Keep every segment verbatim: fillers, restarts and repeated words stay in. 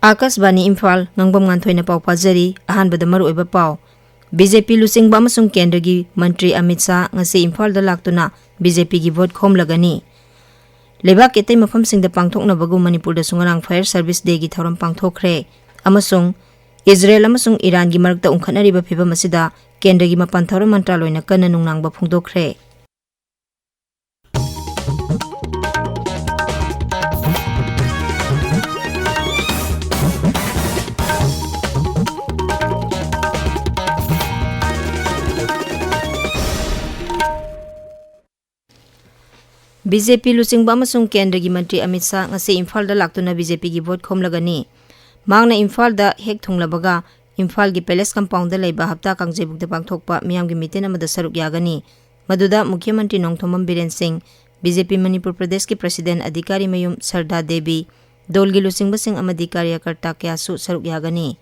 ꯑꯥꯀꯥꯁꯕꯥꯅꯤ ꯏꯝꯐꯥꯜ, ꯉꯥꯡꯕꯝ ꯉꯥꯟꯊꯣꯏꯅ ꯄꯥꯎ ꯄꯥꯖꯔꯤ꯫ ꯑꯍꯥꯟꯕꯗ ꯃꯔꯨꯑꯣꯏꯕ ꯄꯥꯎ꯫ ꯕꯤ ꯖꯦ ꯄꯤ ꯂꯨꯆꯤꯡꯕ ꯑꯃꯁꯨꯡ ꯀꯦꯟꯗ꯭ꯔꯒꯤ ꯃꯟꯇ꯭ꯔꯤ ꯑꯃꯤꯠ ꯁꯥꯍ ꯉꯁꯤ ꯏꯝꯐꯥꯜꯗ ꯂꯥꯛꯇꯨꯅ ꯕꯤ ꯖꯦ ꯄꯤꯒꯤ ꯚꯣꯠ ꯈꯣꯝꯂꯒꯅꯤ꯫ ꯂꯩꯕꯥꯛꯀꯤ ꯑꯇꯩ ꯃꯐꯝꯁꯤꯡꯗ ꯄꯥꯡꯊꯣꯛꯅꯕꯒꯨꯝ ꯃꯅꯤꯄꯨꯔꯗꯁꯨ ꯉꯔꯥꯡ Fire Service Day ꯒꯤ ꯊꯧꯔꯝ ꯄꯥꯡꯊꯣꯛꯈ꯭ꯔꯦ꯫ ꯑꯃꯁꯨꯡ ꯏꯖꯔꯦꯜ ꯑꯃꯁꯨꯡ ꯏꯔꯥꯟꯒꯤ ꯃꯔꯛꯇ ꯎꯪꯈꯠꯅꯔꯤꯕ ꯐꯤꯚꯝ ꯑꯁꯤꯗ ꯀꯦꯟꯗ꯭ꯔꯒꯤ ꯃꯄꯥꯟ ꯊꯧꯔꯝ ꯃꯟꯇ꯭ꯔꯥꯂꯣꯏꯅ ꯀꯟꯅ ꯅꯨꯡꯅꯥꯡꯕ ꯐꯣꯡꯗꯣꯛꯈ꯭ꯔꯦ꯫ ꯕꯤ ꯖꯦ ꯄꯤ ꯂꯨꯆꯤꯡꯕ ꯑꯃꯁꯨꯡ ꯀꯦꯟꯗ꯭ꯔꯒꯤ ꯃꯟꯇ꯭ꯔꯤ ꯑꯃꯤꯠ ꯁꯥꯍ ꯉꯁꯤ ꯏꯝꯐꯥꯜꯗ ꯂꯥꯛꯇꯨꯅ ꯕꯤ ꯖꯦ ꯄꯤꯒꯤ ꯚꯣꯠ ꯈꯣꯝꯂꯒꯅꯤ꯫ ꯃꯍꯥꯛꯅ ꯏꯝꯐꯥꯜꯗ ꯍꯦꯛ ꯊꯨꯡꯂꯕꯒ ꯏꯝꯐꯥꯜꯒꯤ ꯄꯦꯂꯦꯁ ꯀꯝꯄꯥꯎꯟꯗ ꯂꯩꯕ ꯍꯞꯇꯥ ꯀꯥꯡꯖꯩꯕꯨꯡꯗ ꯄꯥꯡꯊꯣꯛꯄ ꯃꯤꯌꯥꯝꯒꯤ ꯃꯤꯇꯤꯟ ꯑꯃꯗ ꯁꯔꯨꯛ ꯌꯥꯒꯅꯤ꯫ ꯃꯗꯨꯗ ꯃꯨꯈ꯭ꯌ ꯃꯟꯇ꯭ꯔꯤ ꯅꯣꯡꯊꯣꯝꯕꯝ ꯕꯤꯔꯦꯟ ꯁꯤꯡ, ꯕꯤ ꯖꯦ ꯄꯤ ꯃꯅꯤꯄꯨꯔ ꯄ꯭ꯔꯗꯦꯁꯀꯤ ꯄ꯭ꯔꯁꯤꯗꯦꯟ ꯑꯙꯤꯀꯥꯔꯤ ꯃꯌꯨꯝ ꯁꯔꯗꯥ ꯗꯦꯕꯤ, ꯗꯣꯜꯒꯤ ꯂꯨꯆꯤꯡꯕꯁꯤꯡ ꯑꯃꯗꯤ ꯀꯥꯔꯌꯀꯔꯇꯥ ꯀꯌꯥꯁꯨ ꯁꯔꯨꯛ ꯌꯥꯒꯅꯤ꯫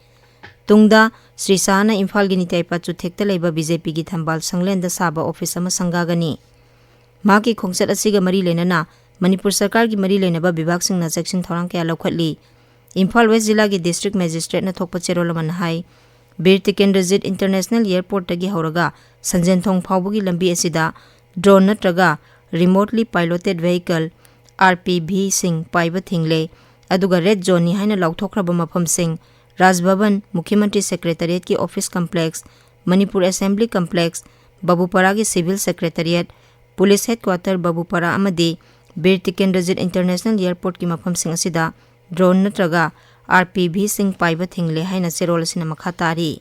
ꯇꯨꯡꯗ ꯁ꯭ꯔꯤ ꯁꯥꯍꯅ ꯏꯝꯐꯥꯜꯒꯤ ꯅꯤꯇꯥꯏ ꯄꯥꯆꯨꯊꯦꯛꯇ ꯂꯩꯕ ꯕꯤ ꯖꯦ ꯄꯤꯒꯤ ꯊꯝꯕꯥꯜ ꯁꯪꯂꯦꯟꯗ ꯁꯥꯕ ꯑꯣꯐꯤꯁ ꯑꯃ ꯁꯪꯒꯥꯒꯅꯤ꯫ ꯃꯍꯥꯛꯀꯤ ꯈꯣꯡꯆꯠ ꯑꯁꯤꯒ ꯃꯔꯤ ꯂꯩꯅꯅ ꯃꯅꯤꯄꯨꯔ ꯁꯔꯀꯥꯔꯒꯤ ꯃꯔꯤ ꯂꯩꯅꯕ ꯕꯤꯚꯥꯒꯁꯤꯡꯅ ꯆꯦꯛꯁꯤꯟ ꯊꯧꯔꯥꯡ ꯀꯌꯥ ꯂꯧꯈꯠꯂꯤ꯫ ꯏꯝꯐꯥꯜ ꯋꯦꯁ ꯖꯤꯂꯥꯒꯤ ꯗꯤꯁꯇ꯭ꯔꯤꯛ ꯃꯦꯖꯤꯁꯇ꯭ꯔꯦꯠꯅ ꯊꯣꯛꯄ ꯆꯦꯔꯣꯜ ꯑꯃꯅ ꯍꯥꯏ, ꯕꯤꯔ ꯇꯤꯀꯦꯟꯗ꯭ꯔꯖꯤꯠ ꯏꯟꯇꯔꯅꯦꯁꯅꯦꯜ ꯑꯦꯌꯔꯄꯣꯔꯠꯇꯒꯤ ꯍꯧꯔꯒ ꯁꯟꯖꯦꯟꯊꯣꯡ ꯐꯥꯎꯕꯒꯤ ꯂꯝꯕꯤ ꯑꯁꯤꯗ drone ꯅꯠꯇ꯭ꯔꯒ remotely piloted vehicle, R P V ꯁꯤꯡ ꯄꯥꯏꯕ ꯊꯤꯡꯂꯦ꯫ ꯑꯗꯨꯒ red zone ꯅꯤ ꯍꯥꯏꯅ ꯂꯥꯎꯊꯣꯛꯈ꯭ꯔꯕ ꯃꯐꯝꯁꯤꯡ, ꯔꯥꯖ ꯚꯕꯟ, ꯃꯨꯈ꯭ꯌ ꯃꯟꯇ꯭ꯔꯤ ꯁꯦꯀ꯭ꯔꯦꯇꯔꯤꯌꯦꯠꯀꯤ office complex, Manipur assembly complex, ꯕꯥꯕꯨꯄꯥꯔꯥꯒꯤ civil secretariat, police headquarter Babupara ꯑꯃꯗꯤ ꯕꯤꯔ ꯇꯤꯀꯦꯟꯗ꯭ꯔꯖꯤꯠ ꯏꯟꯇꯔꯅꯦꯁꯅꯦꯜ ꯑꯦꯌꯔꯄꯣꯔꯠꯀꯤ ꯃꯐꯝꯁꯤꯡ ꯑꯁꯤꯗ drone ꯅꯠꯇ꯭ꯔꯒ R P V ꯁꯤꯡ ꯄꯥꯏꯕ ꯊꯤꯡꯂꯦ ꯍꯥꯏꯅ ꯆꯦꯔꯣꯜ ꯑꯁꯤꯅ ꯃꯈꯥ ꯇꯥꯔꯤ꯫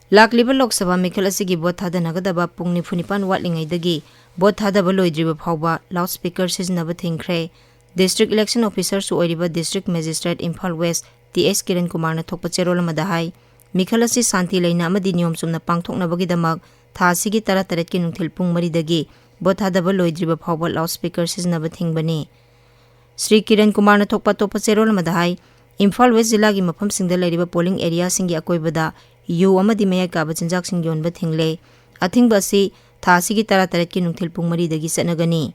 ꯂꯥꯛꯂꯤꯕ ꯂꯣꯛ ꯁꯚꯥ ꯃꯤꯈꯜ ꯑꯁꯤꯒꯤ ꯚꯣꯠ ꯊꯥꯗꯅꯒꯗꯕ ꯄꯨꯡ ꯅꯤꯐꯨ ꯅꯤꯄꯥꯟ ꯋꯥꯠꯂꯤꯉꯩꯗꯒꯤ ꯚꯣꯠ ꯊꯥꯗꯕ ꯂꯣꯏꯗ꯭ꯔꯤꯕ ꯐꯥꯎꯕ loudspeaker ꯁꯤꯖꯤꯟꯅꯕ ꯊꯤꯡꯈ꯭ꯔꯦ꯫ ꯗꯤꯁꯇ꯭ꯔꯤꯛ ꯏꯂꯦꯛꯁꯟ ꯑꯣꯐꯤꯁꯔꯁꯨ ꯑꯣꯏꯔꯤꯕ district magistrate Imphal west T S Kiran ꯀꯨꯃꯥꯔꯅ ꯊꯣꯛꯄ ꯆꯦꯔꯣꯜ ꯑꯃꯗ ꯍꯥꯏ, ꯃꯤꯈꯜ ꯑꯁꯤ ꯁꯥꯟꯇꯤ ꯂꯩꯅ ꯑꯃꯗꯤ ꯅꯤꯌꯣꯝ ꯆꯨꯝꯅ ꯄꯥꯡꯊꯣꯛꯅꯕꯒꯤꯗꯃꯛ ꯊꯥ ꯑꯁꯤꯒꯤ ꯇꯔꯥꯇꯔꯦꯠꯀꯤ ꯅꯨꯡꯊꯤꯜ ꯄꯨꯡ ꯃꯔꯤꯗꯒꯤ ꯚꯣꯠ ꯊꯥꯗꯕ ꯂꯣꯏꯗ꯭ꯔꯤꯕ ꯐꯥꯎꯕ loudspeaker ꯁꯤꯖꯤꯟꯅꯕ ꯊꯤꯡꯕꯅꯤ꯫ ꯁ꯭ꯔꯤ ꯀꯤꯔꯟ ꯀꯨꯃꯥꯔꯅ ꯊꯣꯛꯄ ꯑꯇꯣꯞꯄ ꯆꯦꯔꯣꯜ ꯑꯃꯗ ꯍꯥꯏ, ꯏꯝꯐꯥꯜ ꯋꯦꯁ ꯖꯤꯂꯥꯒꯤ ꯃꯐꯝꯁꯤꯡꯗ ꯂꯩꯔꯤꯕ polling areaꯁꯤꯡꯒꯤ ꯑꯀꯣꯏꯕꯗ ꯌꯨ ꯑꯃꯗꯤ ꯃꯌꯥꯏ ꯀꯥꯕ ꯆꯤꯟꯖꯥꯛꯁꯤꯡ ꯌꯣꯟꯕ ꯊꯤꯡꯂꯦ꯫ ꯑꯊꯤꯡꯕ ꯑꯁꯤ ꯊꯥ ꯑꯁꯤꯒꯤ ꯇꯔꯥꯇꯔꯦꯠꯀꯤ ꯅꯨꯡꯊꯤꯜ ꯄꯨꯡ ꯃꯔꯤꯗꯒꯤ ꯆꯠꯅꯒꯅꯤ꯫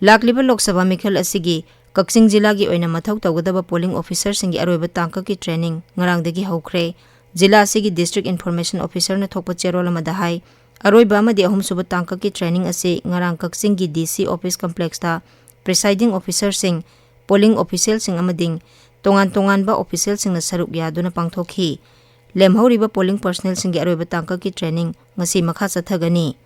ꯂꯥꯛꯂꯤꯕ ꯂꯣꯛ ꯁꯚꯥ ꯃꯤꯈꯜ ꯑꯁꯤꯒꯤ ꯀꯛꯆꯤꯡ ꯖꯤꯂꯥꯒꯤ ꯑꯣꯏꯅ ꯃꯊꯧ ꯇꯧꯒꯗꯕ polling officerꯁꯤꯡꯒꯤ ꯑꯔꯣꯏꯕ ꯇꯥꯡꯀꯛꯀꯤ training ꯉꯔꯥꯡꯗꯒꯤ ꯍꯧꯈ꯭ꯔꯦ꯫ ꯖꯤꯂꯥ ꯑꯁꯤꯒꯤ District Information Officerꯅ ꯊꯣꯛꯄ ꯆꯦꯔꯣꯜ ꯑꯃꯗ ꯍꯥꯏ, ꯑꯔꯣꯏꯕ ꯑꯃꯗꯤ ꯑꯍꯨꯝꯁꯨꯕ ꯇꯥꯡꯀꯛꯀꯤ training ꯑꯁꯤ ꯉꯔꯥꯡ ꯀꯛꯆꯤꯡꯒꯤ DC office complexꯇ presiding officerꯁꯤꯡ, polling officialꯁꯤꯡ ꯑꯃꯗꯤ ꯇꯣꯉꯥꯟ ꯇꯣꯉꯥꯟꯕ officialꯁꯤꯡꯅ ꯁꯔꯨꯛ ꯌꯥꯗꯨꯅ ꯄꯥꯡꯊꯣꯛꯈꯤ꯫ ꯂꯦꯝꯍꯧꯔꯤꯕ polling personnelꯁꯤꯡꯒꯤ ꯑꯔꯣꯏꯕ ꯇꯥꯡꯀꯛꯀꯤ training ꯉꯁꯤ ꯃꯈꯥ ꯆꯠꯊꯒꯅꯤ꯫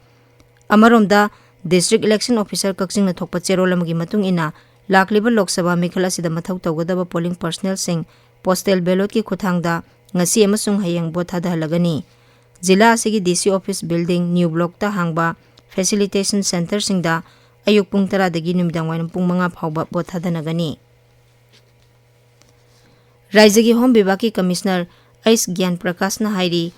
ꯑꯃꯔꯣꯝꯗ, District Election Officer ꯀꯛꯆꯤꯡꯅ ꯊꯣꯛꯄ ꯆꯦꯔꯣꯜ ꯑꯃꯒꯤ ꯃꯇꯨꯡ ꯏꯟꯅ, ꯂꯥꯛꯂꯤꯕ ꯂꯣꯛ ꯁꯚꯥ ꯃꯤꯈꯜ ꯑꯁꯤꯗ ꯃꯊꯧ ꯇꯧꯒꯗꯕ polling personnelꯁꯤꯡ postal ballotꯀꯤ ꯈꯨꯠꯊꯥꯡꯗ ꯉꯁꯤ ꯑꯃꯁꯨꯡ ꯍꯌꯦꯡ ꯚꯣꯠ ꯊꯥꯗꯍꯜꯂꯒꯅꯤ꯫ ꯖꯤꯂꯥ ꯑꯁꯤꯒꯤ DC office building, ꯅ꯭ꯌꯨ ꯕ꯭ꯂꯣꯛꯇ ꯍꯥꯡꯕ facilitation centreꯁꯤꯡꯗ ꯑꯌꯨꯛ ꯄꯨꯡ ꯇꯔꯥꯗꯒꯤ ꯅꯨꯃꯤꯗꯥꯡ ꯋꯥꯏꯔꯝ ꯄꯨꯡ ꯃꯉꯥ ꯐꯥꯎꯕ ꯚꯣꯠ ꯊꯥꯗꯅꯒꯅꯤ꯫ ꯔꯥꯏꯖ꯭ꯌꯒꯤ Home Vibhabꯒꯤ Commissioner ꯑꯩꯆ ꯒ꯭ꯌꯥꯟ ꯄ꯭ꯔꯀꯥꯁꯅ ꯍꯥꯏꯔꯤ,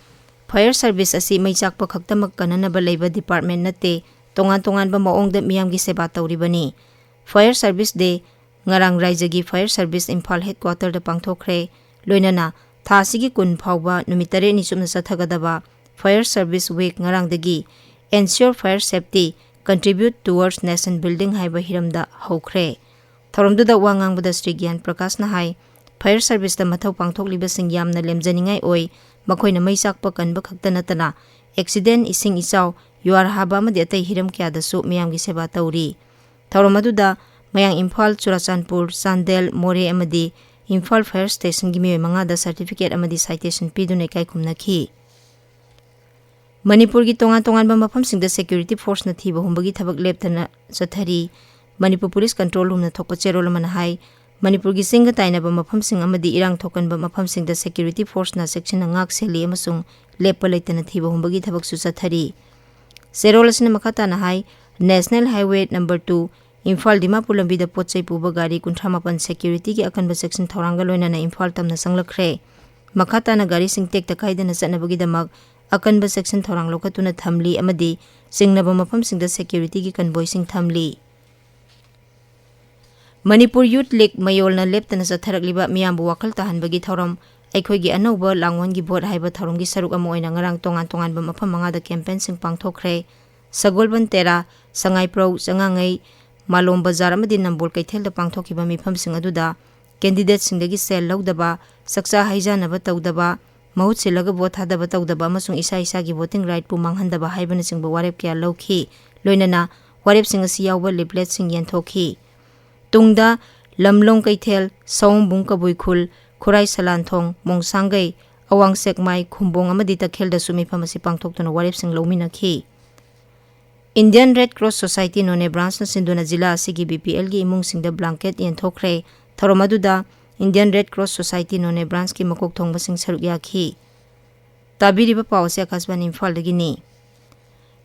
fire service ꯑꯁꯤ ꯃꯩ ꯆꯥꯛꯄ ꯈꯛꯇꯃꯛ ꯀꯟꯅꯅꯕ ꯂꯩꯕ department ꯅꯠꯇꯦ, ꯇꯣꯉꯥꯟ ꯇꯣꯉꯥꯟꯕ ꯃꯑꯣꯡꯗ ꯃꯤꯌꯥꯝꯒꯤ ꯁꯦꯕꯥ ꯇꯧꯔꯤꯕꯅꯤ꯫ Fire Service Day ꯉꯔꯥꯡ ꯔꯥꯏꯖ꯭ꯌꯒꯤ Fire Service ꯏꯝꯐꯥꯜ headquarterꯗ ꯄꯥꯡꯊꯣꯛꯈ꯭ꯔꯦ꯫ ꯂꯣꯏꯅꯅ ꯊꯥ ꯑꯁꯤꯒꯤ ꯀꯨꯟ ꯐꯥꯎꯕ ꯅꯨꯃꯤꯠ ꯇꯔꯦꯠꯅꯤ ꯆꯨꯞꯅ ꯆꯠꯊꯒꯗꯕ Fire Service Week ꯉꯔꯥꯡꯗꯒꯤ Ensure Fire Safety, Contribute Towards Nation Building ꯍꯥꯏꯕ ꯍꯤꯔꯝꯗ ꯍꯧꯈ꯭ꯔꯦ꯫ ꯊꯧꯔꯝꯗꯨꯗ ꯋꯥ ꯉꯥꯡꯕꯗ ꯁ꯭ꯔꯤ ꯒ꯭ꯌꯥꯟ ꯄ꯭ꯔꯀꯥꯁꯅ ꯍꯥꯏ, fire serviceꯇ ꯃꯊꯧ ꯄꯥꯡꯊꯣꯛꯂꯤꯕꯁꯤꯡ ꯌꯥꯝꯅ ꯂꯦꯝꯖꯅꯤꯡꯉꯥꯏ ꯑꯣꯏ꯫ ꯃꯈꯣꯏꯅ ꯃꯩ ꯆꯥꯛꯄ ꯀꯟꯕ ꯈꯛꯇ ꯅꯠꯇꯅ accident, ꯏꯁꯤꯡ ꯏꯆꯥꯎ, ꯌꯨꯍꯥꯔ ꯍꯥꯕ ꯑꯃꯗꯤ ꯑꯇꯩ ꯍꯤꯔꯝ ꯀꯌꯥꯗꯁꯨ ꯃꯤꯌꯥꯝꯒꯤ ꯁꯦꯕꯥ ꯇꯧꯔꯤ꯫ ꯊꯧꯔꯝ ꯑꯗꯨꯗ ꯃꯌꯥꯡ ꯏꯝꯐꯥꯜ, ꯆꯨꯔꯥꯆꯥꯟꯄꯨꯔ, ꯆꯥꯟꯗꯦꯜ, ꯃꯣꯔꯦ ꯑꯃꯗꯤ ꯏꯝꯐꯥꯜ Fire Stationꯒꯤ ꯃꯤꯑꯣꯏ ꯃꯉꯥꯗ certificate ꯑꯃꯗꯤ citation ꯄꯤꯗꯨꯅ ꯏꯀꯥꯏ ꯈꯨꯝꯅꯈꯤ꯫ ꯃꯅꯤꯄꯨꯔꯒꯤ ꯇꯣꯉꯥꯟ ꯇꯣꯉꯥꯟꯕ ꯃꯐꯝꯁꯤꯡꯗ security forceꯅ ꯊꯤꯕ ꯍꯨꯝꯕꯒꯤ ꯊꯕꯛ ꯂꯦꯞꯇꯅ ꯆꯠꯊꯔꯤ꯫ ꯃꯅꯤꯄꯨꯔ Police Control Roomꯅ ꯊꯣꯛꯄ ꯆꯦꯔꯣꯜ ꯑꯃꯅ ꯍꯥꯏ, ꯃꯅꯤꯄꯨꯔꯒꯤ ꯆꯤꯡꯒ ꯇꯥꯏꯅꯕ ꯃꯐꯝꯁꯤꯡ ꯑꯃꯗꯤ ꯏꯔꯥꯡ ꯊꯣꯛꯀꯟꯕ ꯃꯐꯝꯁꯤꯡꯗ security forceꯅ ꯆꯦꯛꯁꯤꯟꯅ ꯉꯥꯛ ꯁꯦꯜꯂꯤ ꯑꯃꯁꯨꯡ ꯂꯦꯞꯄ ꯂꯩꯇꯅ ꯊꯤꯕ ꯍꯨꯝꯕꯒꯤ ꯊꯕꯛꯁꯨ ꯆꯠꯊꯔꯤ꯫ ꯆꯦꯔꯣꯜ ꯑꯁꯤꯅ ꯃꯈꯥ ꯇꯥꯅ ꯍꯥꯏ, National Highway number two, Imphal Dimapur ꯂꯝꯕꯤꯗ ꯄꯣꯠ ꯆꯩ ꯄꯨꯕ ꯒꯥꯔꯤ ꯀꯨꯟꯊ꯭ꯔꯥ ꯃꯥꯄꯟ securityꯒꯤ ꯑꯀꯟꯕ ꯆꯦꯛꯁꯤꯟ ꯊꯧꯔꯥꯡꯒ ꯂꯣꯏꯅꯅ ꯏꯝꯐꯥꯜ ꯇꯝꯅ ꯆꯪꯂꯛꯈ꯭ꯔꯦ꯫ ꯃꯈꯥ ꯇꯥꯅ ꯒꯥꯔꯤꯁꯤꯡ ꯇꯦꯛꯇ ꯀꯥꯏꯗꯅ ꯆꯠꯅꯕꯒꯤꯗꯃꯛ ꯑꯀꯟꯕ ꯆꯦꯛꯁꯤꯟ ꯊꯧꯔꯥꯡ ꯂꯧꯈꯠꯇꯨꯅ ꯊꯝꯂꯤ ꯑꯃꯗꯤ ꯆꯤꯡꯅꯕ ꯃꯐꯝꯁꯤꯡꯗ securityꯒꯤ convoyꯁꯤꯡ ꯊꯝꯂꯤ꯫ ꯃꯅꯤꯄꯨꯔ Youth League ꯃꯌꯣꯜꯅ ꯂꯦꯞꯇꯅ ꯆꯠꯊꯔꯛꯂꯤꯕ ꯃꯤꯌꯥꯝꯕꯨ ꯋꯥꯈꯜ ꯇꯥꯍꯟꯕꯒꯤ ꯊꯧꯔꯝ ꯑꯩꯈꯣꯏꯒꯤ ꯑꯅꯧꯕ ꯂꯥꯡꯑꯣꯟꯒꯤ ꯚꯣꯠ ꯍꯥꯏꯕ ꯊꯧꯔꯝꯒꯤ ꯁꯔꯨꯛ ꯑꯃ ꯑꯣꯏꯅ ꯉꯔꯥꯡ ꯇꯣꯉꯥꯟ ꯇꯣꯉꯥꯟꯕ ꯃꯐꯝ ꯃꯉꯥꯗ campaignꯁꯤꯡ ꯄꯥꯡꯊꯣꯛꯈ꯭ꯔꯦ꯫ ꯁꯒꯣꯜꯕꯟ ꯇꯦꯔꯥ, ꯁꯉꯥꯏꯄ꯭ꯔꯧ, ꯆꯉꯥꯡꯉꯩ, ꯃꯥꯂꯣꯝ ꯕꯖꯥꯔ ꯑꯃꯗꯤ ꯅꯝꯕꯣꯜ ꯀꯩꯊꯦꯜꯗ ꯄꯥꯡꯊꯣꯛꯈꯤꯕ ꯃꯤꯐꯝꯁꯤꯡ ꯑꯗꯨꯗ ꯀꯦꯟꯗꯤꯗꯦꯠꯁꯤꯡꯗꯒꯤ ꯁꯦꯜ ꯂꯧꯗꯕ, ꯆꯥꯛꯆꯥ ꯍꯩꯖꯥꯅꯕ ꯇꯧꯗꯕ, ꯃꯍꯨꯠ ꯁꯤꯜꯂꯒ ꯚꯣꯠ ꯊꯥꯗꯕ ꯇꯧꯗꯕ ꯑꯃꯁꯨꯡ ꯏꯁꯥ ꯏꯁꯥꯒꯤ ꯚꯣꯇꯤꯡ ꯔꯥꯏꯠꯄꯨ ꯃꯥꯡꯍꯟꯗꯕ ꯍꯥꯏꯕꯅꯆꯤꯡꯕ ꯋꯥꯔꯦꯞ ꯀꯌꯥ ꯂꯧꯈꯤ꯫ ꯂꯣꯏꯅꯅ ꯋꯥꯔꯦꯞꯁꯤꯡ ꯑꯁꯤ ꯌꯥꯎꯕ ꯂꯤꯐꯂꯦꯠꯁꯤꯡ ꯌꯦꯟꯊꯣꯛꯈꯤ꯫ ꯇꯨꯡꯗ ꯂꯝꯂꯣꯡ ꯀꯩꯊꯦꯜ, ꯁꯑꯣꯝꯕꯨꯡ ꯀꯕꯨꯏ ꯈꯨꯜ, ꯈꯨꯔꯥꯏ ꯁꯂꯥꯟꯊꯣꯡ, ꯃꯣꯡꯁꯥꯡꯒꯩ, ꯑꯋꯥꯡ ꯁꯦꯛꯃꯥꯏ, ꯈꯨꯝꯕꯣꯡ ꯑꯃꯗꯤ ꯇꯈꯦꯜꯗꯁꯨ ꯃꯤꯐꯝ ꯑꯁꯤ ꯄꯥꯡꯊꯣꯛꯇꯨꯅ ꯋꯥꯔꯦꯞꯁꯤꯡ ꯂꯧꯃꯤꯟꯅꯈꯤ꯫ Indian Red Cross Society ꯅꯣꯅꯦ branchꯅ ꯁꯤꯟꯗꯨꯅ ꯖꯤꯂꯥ ꯑꯁꯤꯒꯤ BPLꯒꯤ ꯏꯃꯨꯡꯁꯤꯡꯗ blanket ꯌꯦꯟꯊꯣꯛꯈ꯭ꯔꯦ꯫ ꯊꯧꯔꯝ ꯑꯗꯨꯗ Indian Red Cross Society ꯅꯣꯅꯦ branchꯀꯤ ꯃꯀꯣꯛ ꯊꯣꯡꯕꯁꯤꯡ ꯁꯔꯨꯛ ꯌꯥꯈꯤ꯫ ꯇꯥꯕꯤꯔꯤꯕ ꯄꯥꯎ ꯑꯁꯤ ꯑꯀꯥꯁꯕꯥꯅꯤ ꯏꯝꯐꯥꯜꯗꯒꯤꯅꯤ꯫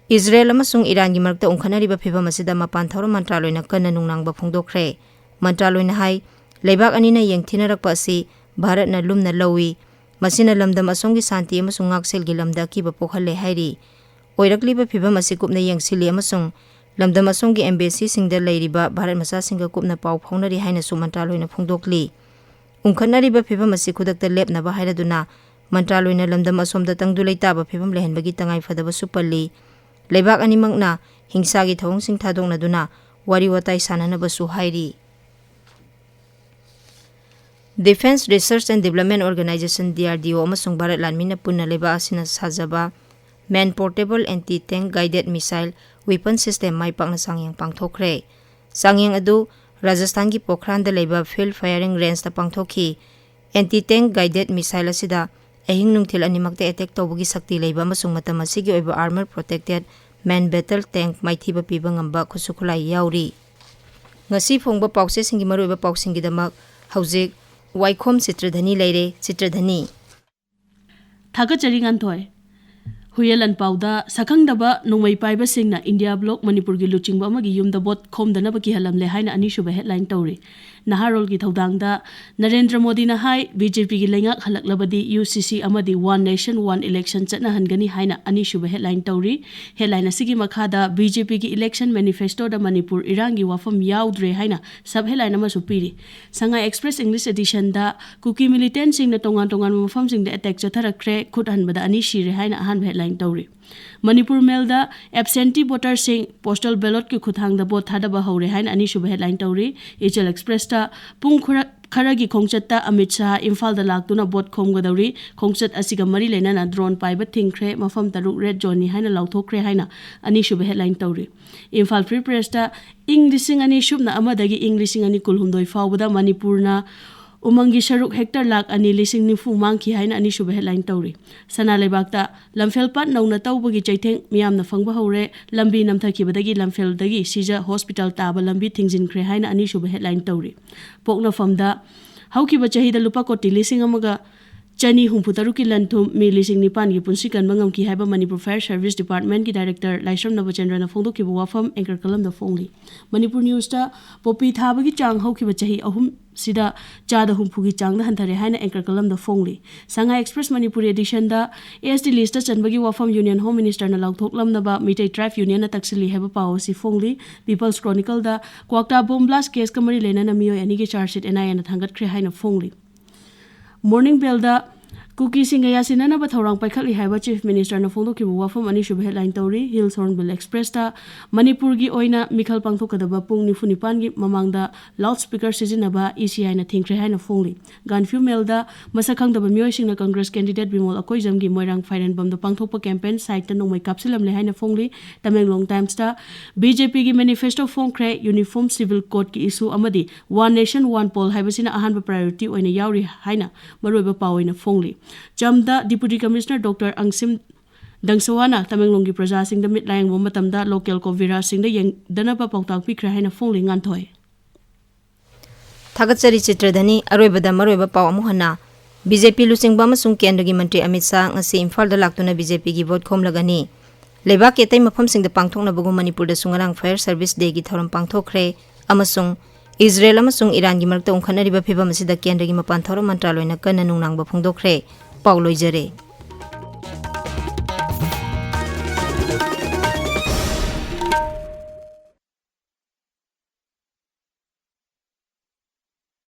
ꯏꯖꯔꯦꯜ ꯑꯃꯁꯨꯡ ꯏꯔꯥꯟꯒꯤ ꯃꯔꯛꯇ ꯎꯪꯈꯠꯅꯔꯤꯕ ꯐꯤꯚꯝ ꯑꯁꯤꯗ ꯃꯄꯥꯟ ꯊꯧꯔꯝ ꯃꯟꯇ꯭ꯔꯥꯂꯣꯏꯅ ꯀꯟꯅ ꯅꯨꯡꯅꯥꯡꯕ ꯐꯣꯡꯗꯣꯛꯈ꯭ꯔꯦ꯫ ꯃꯟꯇ꯭ꯔꯥꯂꯣꯏꯅ ꯍꯥꯏ, ꯂꯩꯕꯥꯛ ꯑꯅꯤꯅ ꯌꯦꯡꯊꯤꯅꯔꯛꯄ ꯑꯁꯤ ꯚꯥꯔꯠꯅ ꯂꯨꯝꯅ ꯂꯧꯏ꯫ ꯃꯁꯤꯅ ꯂꯝꯗꯝ ꯑꯁꯣꯝꯒꯤ ꯁꯥꯟꯇꯤ ꯑꯃꯁꯨꯡ ꯉꯥꯛꯁꯦꯜꯒꯤ ꯂꯝꯗ ꯑꯀꯤꯕ ꯄꯣꯛꯍꯜꯂꯦ ꯍꯥꯏꯔꯤ꯫ ꯑꯣꯏꯔꯛꯂꯤꯕ ꯐꯤꯚꯝ ꯑꯁꯤ ꯀꯨꯞꯅ ꯌꯦꯡꯁꯤꯜꯂꯤ ꯑꯃꯁꯨꯡ ꯂꯝꯗꯝ ꯑꯁꯣꯝꯒꯤ embassy ꯁꯤꯡꯗ ꯂꯩꯔꯤꯕ ꯚꯥꯔꯠ ꯃꯆꯥꯁꯤꯡꯒ ꯀꯨꯞꯅ ꯄꯥꯎ ꯐꯥꯎꯅꯔꯤ ꯍꯥꯏꯅꯁꯨ ꯃꯟꯇ꯭ꯔꯥꯂꯣꯏꯅ ꯐꯣꯡꯗꯣꯛꯂꯤ꯫ ꯎꯪꯈꯠꯅꯔꯤꯕ ꯐꯤꯚꯝ ꯑꯁꯤ ꯈꯨꯗꯛꯇ ꯂꯦꯞꯅꯕ ꯍꯥꯏꯔꯗꯨꯅ ꯃꯟꯇ꯭ꯔꯥꯂꯣꯏꯅ ꯂꯝꯗꯝ ꯑꯁꯣꯝꯗ ꯇꯪꯗꯨ ꯂꯩꯇꯥꯕ ꯐꯤꯚꯝ ꯂꯩꯍꯟꯕꯒꯤ ꯇꯉꯥꯏꯐꯗꯕꯁꯨ ꯄꯜꯂꯤ꯫ ꯂꯩꯕꯥꯛ ꯑꯅꯤꯃꯛꯅ ꯍꯤꯡꯁꯥꯒꯤ ꯊꯧꯑꯣꯡꯁꯤꯡ ꯊꯥꯗꯣꯛꯅꯗꯨꯅ ꯋꯥꯔꯤ ꯋꯥꯇꯥꯏ ꯁꯥꯟꯅꯅꯕꯁꯨ ꯍꯥꯏꯔꯤ꯫ Defence Research and Development Organisation, DRDO, ꯑꯃꯁꯨꯡ ꯚꯥꯔꯠ ꯂꯥꯟꯃꯤꯅ ꯄꯨꯟꯅ ꯂꯩꯕꯥꯛ ꯑꯁꯤꯅ ꯁꯥꯖꯕ Man Portable Anti Tank Guided Missile Weapon System ꯃꯥꯏ ꯄꯥꯛꯅ ꯆꯥꯡꯌꯦꯡ ꯄꯥꯡꯊꯣꯛꯈ꯭ꯔꯦ꯫ ꯆꯥꯡꯌꯦꯡ ꯑꯗꯨ ꯔꯥꯖꯁꯊꯥꯟꯒꯤ ꯄꯣꯈ꯭ꯔꯥꯟꯗ ꯂꯩꯕ Field Firing Rangeꯇ ꯄꯥꯡꯊꯣꯛꯈꯤ꯫ Anti Tank Guided Missile ꯑꯁꯤꯗ ꯑꯍꯤꯡ ꯅꯨꯡꯊꯤꯜ ꯑꯅꯤꯃꯛꯇ attack ꯇꯧꯕꯒꯤ ꯁꯛꯇꯤ ꯂꯩꯕ ꯑꯃꯁꯨꯡ ꯃꯇꯝ ꯑꯁꯤꯒꯤ ꯑꯣꯏꯕ armor protected man battle tank ꯃꯥꯏꯊꯤꯕ ꯄꯤꯕ ꯉꯝꯕ ꯈꯨꯠꯁꯨ ꯈꯨꯠꯂꯥꯏ ꯌꯥꯎꯔꯤ꯫ ꯉꯁꯤ ꯐꯣꯡꯕ ꯄꯥꯎꯆꯦꯁꯤꯡꯒꯤ ꯃꯔꯨꯑꯣꯏꯕ ꯄꯥꯎꯁꯤꯡꯒꯤꯗꯃꯛ ꯍꯧꯖꯤꯛ ꯋꯥꯏꯈꯣꯝ ꯆꯤꯇ꯭ꯔꯙꯅꯤ ꯂꯩꯔꯦ꯫ ꯆꯤꯇ꯭ꯔꯙꯅꯤ꯫ ꯊꯥꯒꯠꯆꯔꯤ ꯉꯥꯟꯊꯣꯏ꯫ ꯍꯨꯏꯌꯦꯟ ꯂꯥꯟꯄꯥꯎꯗ ꯁꯛꯈꯪꯗꯕ ꯅꯣꯡꯃꯩ ꯄꯥꯏꯕꯁꯤꯡꯅ ꯏꯟꯗꯤꯌꯥ ꯕ꯭ꯂꯣꯛ ꯃꯅꯤꯄꯨꯔꯒꯤ ꯂꯨꯆꯤꯡꯕ ꯑꯃꯒꯤ ꯌꯨꯝꯗ ꯚꯣꯠ ꯈꯣꯝꯗꯅꯕ ꯀꯤꯍꯜꯂꯝꯂꯦ ꯍꯥꯏꯅ ꯑꯅꯤꯁꯨꯕ headline ꯇꯧꯔꯤ꯫ ꯅꯍꯥꯔꯣꯜꯒꯤ ꯊꯧꯗꯥꯡꯗ ꯅꯔꯦꯟꯗ꯭ꯔ ꯃꯣꯗꯤꯅ ꯍꯥꯏ, BJPꯒꯤ ꯂꯩꯉꯥꯛ ꯍꯜꯂꯛꯂꯕꯗꯤ UCC ꯑꯃꯗꯤ One Nation One Election ꯆꯠꯅꯍꯟꯒꯅꯤ ꯍꯥꯏꯅ ꯑꯅꯤꯁꯨꯕ headline ꯇꯧꯔꯤ꯫ Headline ꯑꯁꯤꯒꯤ ꯃꯈꯥꯗ BJPꯒꯤ election manifestoꯗ ꯃꯅꯤꯄꯨꯔ ꯏꯔꯥꯡꯒꯤ ꯋꯥꯐꯝ ꯌꯥꯎꯗ꯭ꯔꯦ ꯍꯥꯏꯅ sub headline ꯑꯃꯁꯨ ꯄꯤꯔꯤ꯫ ꯁꯉꯥꯏ Express English Editionꯗ ꯀꯨꯀꯤ militantꯁꯤꯡꯅ ꯇꯣꯉꯥꯟ ꯇꯣꯉꯥꯟꯕ ꯃꯐꯝꯁꯤꯡꯗ attack ꯆꯠꯊꯔꯛꯈ꯭ꯔꯦ, ꯈꯨꯠ ꯍꯟꯕꯗ ꯑꯅꯤ ꯁꯤꯔꯦ ꯍꯥꯏꯅ ꯑꯍꯥꯟꯕ headline ꯇꯧꯔꯤ꯫ ꯃꯅꯤꯄꯨꯔ ꯃꯦꯜꯗ ꯑꯦꯕꯁꯦꯟꯇꯤ ꯚꯣꯇꯔꯁꯤꯡ ꯄꯣꯁꯇꯦꯜ ꯕꯦꯂꯣꯠꯀꯤ ꯈꯨꯠꯊꯥꯡꯗ ꯚꯣꯠ ꯊꯥꯗꯕ ꯍꯧꯔꯦ ꯍꯥꯏꯅ ꯑꯅꯤꯁꯨꯕ ꯍꯦꯗꯂꯥꯏꯟ ꯇꯧꯔꯤ꯫ ꯏꯆꯦꯜ ꯑꯦꯛꯁꯄ꯭ꯔꯦꯁꯇ ꯄꯨꯡ ꯈꯔ ꯈꯔꯒꯤ ꯈꯣꯡꯆꯠꯇ ꯑꯃꯤꯠ ꯁꯥꯍ ꯏꯝꯐꯥꯜꯗ ꯂꯥꯛꯇꯨꯅ ꯚꯣꯠ ꯈꯣꯝꯒꯗꯧꯔꯤ꯫ ꯈꯣꯡꯆꯠ ꯑꯁꯤꯒ ꯃꯔꯤ ꯂꯩꯅꯅ ꯗ꯭ꯔꯣꯟ ꯄꯥꯏꯕ ꯊꯤꯡꯈ꯭ꯔꯦ, ꯃꯐꯝ ꯇꯔꯨꯛ ꯔꯦꯗ ꯖꯣꯟꯅꯤ ꯍꯥꯏꯅ ꯂꯥꯎꯊꯣꯛꯈ꯭ꯔꯦ ꯍꯥꯏꯅ ꯑꯅꯤꯁꯨꯕ ꯍꯦꯗꯂꯥꯏꯟ ꯇꯧꯔꯤ꯫ ꯏꯝꯐꯥꯜ ꯐ꯭ꯔꯤ ꯄ꯭ꯔꯦꯁꯇ ꯏꯪ ꯂꯤꯁꯤꯡ ꯑꯅꯤ ꯁꯨꯞꯅ ꯑꯃꯗꯒꯤ ꯏꯪ ꯂꯤꯁꯤꯡ ꯑꯅꯤ ꯀꯨꯟꯍꯨꯝꯗꯣꯏ ꯐꯥꯎꯕꯗ ꯃꯅꯤꯄꯨꯔꯅ ꯎꯃꯪꯒꯤ ꯁꯔꯨꯛ ꯍꯦꯛꯇꯔ ꯂꯥꯈ ꯑꯅꯤ ꯂꯤꯁꯤꯡ ꯅꯤꯐꯨ ꯃꯥꯡꯈꯤ ꯍꯥꯏꯅ ꯑꯅꯤꯁꯨꯕ ꯍꯦꯗꯂꯥꯏꯟ ꯇꯧꯔꯤ꯫ ꯁꯅꯥ ꯂꯩꯕꯥꯛꯇ ꯂꯝꯐꯦꯜ ꯄꯥꯠ ꯅꯧꯅ ꯇꯧꯕꯒꯤ ꯆꯩꯊꯦꯡ ꯃꯤꯌꯥꯝꯅ ꯐꯪꯕ ꯍꯧꯔꯦ꯫ ꯂꯝꯕꯤ ꯅꯝꯊꯈꯤꯕꯗꯒꯤ ꯂꯝꯐꯦꯜꯗꯒꯤ ꯁꯤꯖ ꯍꯣꯁꯄꯤꯇꯥꯜ ꯇꯥꯕ ꯂꯝꯕꯤ ꯊꯤꯡꯖꯤꯟꯈ꯭ꯔꯦ ꯍꯥꯏꯅ ꯑꯅꯤꯁꯨꯕ ꯍꯦꯗꯂꯥꯏꯟ ꯇꯧꯔꯤ꯫ ꯄꯣꯛꯅꯐꯝꯗ ꯍꯧꯈꯤꯕ ꯆꯍꯤꯗ ꯂꯨꯄꯥ ꯀꯣꯇꯤ ꯂꯤꯁꯤꯡ ꯑꯃꯒ ꯆꯅꯤ ꯍꯨꯝꯐꯨ ꯇꯔꯨꯛꯀꯤ ꯂꯟ ꯊꯨꯝ ꯃꯤ ꯂꯤꯁꯤꯡ ꯅꯤꯄꯥꯟꯒꯤ ꯄꯨꯟꯁꯤ ꯀꯟꯕ ꯉꯝꯈꯤ ꯍꯥꯏꯕ ꯃꯅꯤꯄꯨꯔ ꯐꯥꯌꯔ ꯁꯔꯚꯤꯁ ꯗꯤꯄꯥꯔꯠꯃꯦꯟꯠꯀꯤ ꯗꯥꯏꯔꯦꯛꯇꯔ ꯂꯥꯏꯁ꯭ꯔꯝ ꯅꯕꯆꯟꯗ꯭ꯔꯅ ꯐꯣꯡꯗꯣꯛꯈꯤꯕ ꯋꯥꯐꯝ ꯑꯦꯡꯀꯔ ꯀꯂꯝꯗ ꯐꯣꯡꯂꯤ꯫ ꯃꯅꯤꯄꯨꯔ ꯅ꯭ꯌꯨꯁꯇ ꯄꯣꯄꯤ ꯊꯥꯕꯒꯤ ꯆꯥꯡ ꯍꯧꯈꯤꯕ ꯆꯍꯤ ꯑꯍꯨꯝꯁꯤꯗ ꯆꯥꯗ ꯍꯨꯝꯐꯨꯒꯤ ꯆꯥꯡꯗ ꯍꯟꯊꯔꯦ ꯍꯥꯏꯅ ꯑꯦꯡꯀꯔ ꯀꯂꯝꯗ ꯐꯣꯡꯂꯤ꯫ ꯁꯉꯥꯏ ꯑꯦꯛꯁꯄ꯭ꯔꯦꯁ ꯃꯅꯤꯄꯨꯔꯤ ꯑꯦꯗꯤꯁꯟꯗ ꯑꯦꯁ ꯇꯤ ꯂꯤꯁꯇ ꯆꯟꯕꯒꯤ ꯋꯥꯐꯝ ꯌꯨꯅꯤꯌꯟ ꯍꯣꯝ ꯃꯤꯅꯤꯁꯇꯔꯅ ꯂꯥꯎꯊꯣꯛꯂꯝꯅꯕ ꯃꯤꯇꯩ ꯇ꯭ꯔꯥꯏꯕ ꯌꯨꯅꯤꯌꯟꯅ ꯇꯛꯁꯤꯜꯂꯤ ꯍꯥꯏꯕ ꯄꯥꯎ ꯑꯁꯤ ꯐꯣꯡꯂꯤ꯫ ꯄꯤꯄꯜꯁ ꯀ꯭ꯔꯣꯅꯤꯀꯜꯗ ꯀ꯭ꯋꯥꯛꯇꯥ ꯕꯣꯝ ꯕ꯭ꯂꯥꯁ ꯀꯦꯁꯀ ꯃꯔꯤ ꯂꯩꯅꯅ ꯃꯤꯑꯣꯏ ꯑꯅꯤꯒꯤ ꯆꯥꯔꯖ ꯁꯤꯠ ꯑꯦꯟ ꯑꯥꯏ ꯑꯦꯅ ꯊꯥꯡꯒꯠꯈ꯭ꯔꯦ ꯍꯥꯏꯅ ꯐꯣꯡꯂꯤ꯫ ꯃꯣꯔꯅꯤꯡ ꯕꯦꯜꯗ ꯀꯨꯀꯤꯁꯤꯡꯒ ꯌꯥꯁꯤꯟꯅꯅꯕ ꯊꯧꯔꯥꯡ ꯄꯥꯏꯈꯠꯂꯤ ꯍꯥꯏꯕ ꯆꯤꯐ ꯃꯤꯅꯤꯁꯇꯔꯅ ꯐꯣꯡꯗꯣꯛꯈꯤꯕ ꯋꯥꯐꯝ ꯑꯅꯤꯁꯨꯕ ꯍꯦꯗꯂꯥꯏꯟ ꯇꯧꯔꯤ꯫ ꯍꯤꯜꯁ ꯍꯣꯔꯟꯕꯤꯜ ꯑꯦꯛꯁꯄ꯭ꯔꯦꯁꯇ ꯃꯅꯤꯄꯨꯔꯒꯤ ꯑꯣꯏꯅ ꯃꯤꯈꯜ ꯄꯥꯡꯊꯣꯛꯀꯗꯕ ꯄꯨꯡ ꯅꯤꯐꯨ ꯅꯤꯄꯥꯟꯒꯤ ꯃꯃꯥꯡꯗ ꯂꯥꯎꯗ ꯁ꯭ꯄꯤꯀꯔ ꯁꯤꯖꯤꯟꯅꯕ ꯏ ꯁꯤ ꯑꯥꯏꯅ ꯊꯤꯡꯈ꯭ꯔꯦ ꯍꯥꯏꯅ ꯐꯣꯡꯂꯤ꯫ ꯒꯥꯟꯐ꯭ꯌꯨ ꯃꯦꯜꯗ ꯃꯁꯛ ꯈꯪꯗꯕ ꯃꯤꯑꯣꯏꯁꯤꯡꯅ ꯀꯪꯒ꯭ꯔꯦꯁ ꯀꯦꯟꯗꯤꯗꯦꯠ ꯕꯤꯃꯣꯜ ꯑꯀꯣꯏꯖꯝꯒꯤ ꯃꯣꯏꯔꯥꯡ ꯐꯥꯏꯔꯦꯟꯕꯝꯗ ꯄꯥꯡꯊꯣꯛꯄ ꯀꯦꯝꯄꯦꯟ ꯁꯥꯏꯠꯇ ꯅꯣꯡꯃꯩ ꯀꯥꯞꯁꯤꯜꯂꯝꯂꯦ ꯍꯥꯏꯅ ꯐꯣꯡꯂꯤ꯫ ꯇꯃꯦꯡꯂꯣꯡ ꯇꯥꯏꯝꯁꯇ ꯕꯤ ꯖꯦ ꯄꯤꯒꯤ ꯃꯦꯅꯤꯐꯦꯁꯇꯣ ꯐꯣꯡꯈ꯭ꯔꯦ, ꯌꯨꯅꯤꯐꯣꯔꯝ ꯁꯤꯚꯤꯜ ꯀꯣꯗꯀꯤ ꯏꯁꯨ ꯑꯃꯗꯤ ꯋꯥꯟ ꯅꯦꯁꯟ ꯋꯥꯟ ꯄꯣꯜ ꯍꯥꯏꯕꯁꯤꯅ ꯑꯍꯥꯟꯕ ꯄ꯭ꯔꯥꯏꯌꯣꯔꯤꯇꯤ ꯑꯣꯏꯅ ꯌꯥꯎꯔꯤ ꯍꯥꯏꯅ ꯃꯔꯨꯑꯣꯏꯕ ꯄꯥꯎ ꯑꯣꯏꯅ ꯐꯣꯡꯂꯤ꯫ ꯆꯝꯗ ꯗꯤꯄꯨꯇꯤ ꯀꯃꯤꯁꯅꯔ ꯗꯣꯛꯇꯔ ꯑꯪꯁꯤꯝ ꯗꯪꯁꯋꯥꯅ ꯇꯃꯦꯡꯂꯣꯡꯒꯤ ꯄ꯭ꯔꯖꯥꯁꯤꯡꯗ ꯃꯤꯠ ꯂꯥꯌꯦꯡꯕ ꯃꯇꯝꯗ ꯂꯣꯀꯦꯜ ꯀꯣ ꯚꯤꯔꯥꯁꯤꯡꯗ ꯌꯦꯡꯗꯅꯕ ꯄꯥꯎꯇꯥꯛ ꯄꯤꯈ꯭ꯔꯦ ꯍꯥꯏꯅ ꯐꯣꯡꯂꯤ꯫ ꯉꯥꯟꯊꯣꯏ꯫ ꯊꯥꯒꯠꯆꯔꯤ ꯆꯤꯇ꯭ꯔꯙꯅꯤ꯫ ꯑꯔꯣꯏꯕꯗ ꯃꯔꯨꯑꯣꯏꯕ ꯄꯥꯎ ꯑꯃꯨꯛ ꯍꯟꯅ꯫ ꯕꯤ ꯖꯦ ꯄꯤ ꯂꯨꯆꯤꯡꯕ ꯑꯃꯁꯨꯡ ꯀꯦꯟꯗ꯭ꯔꯒꯤ ꯃꯟꯇ꯭ꯔꯤ ꯑꯃꯤꯠ ꯁꯥꯍ ꯉꯁꯤ ꯏꯝꯐꯥꯜꯗ ꯂꯥꯛꯇꯨꯅ ꯕꯤ ꯖꯦ ꯄꯤꯒꯤ ꯚꯣꯠ ꯈꯣꯝꯂꯒꯅꯤ꯫ ꯂꯩꯕꯥꯛꯀꯤ ꯑꯇꯩ ꯃꯐꯝꯁꯤꯡꯗ ꯄꯥꯡꯊꯣꯛꯅꯕꯒꯨꯝ ꯃꯅꯤꯄꯨꯔꯗꯁꯨ ꯉꯔꯥꯡ ꯐꯥꯌꯔ ꯁꯔꯚꯤꯁ ꯗꯦꯒꯤ ꯊꯧꯔꯝ ꯄꯥꯡꯊꯣꯛꯈ꯭ꯔꯦ ꯑꯃꯁꯨꯡ ꯏꯖꯔꯦꯜ ꯑꯃꯁꯨꯡ ꯏꯔꯥꯟꯒꯤ ꯃꯔꯛꯇ ꯎꯪꯈꯠꯅꯔꯤꯕ ꯐꯤꯚꯝ ꯑꯁꯤꯗ ꯀꯦꯟꯗ꯭ꯔꯒꯤ ꯃꯄꯥꯟ ꯊꯧꯔꯝ ꯃꯟꯇ꯭ꯔꯥꯂꯣꯏꯅ ꯀꯟꯅ ꯅꯨꯡꯅꯥꯡꯕ ꯐꯣꯡꯗꯣꯛꯈ꯭ꯔꯦ꯫ ꯄꯥꯎ ꯂꯣꯏꯖꯔꯦ꯫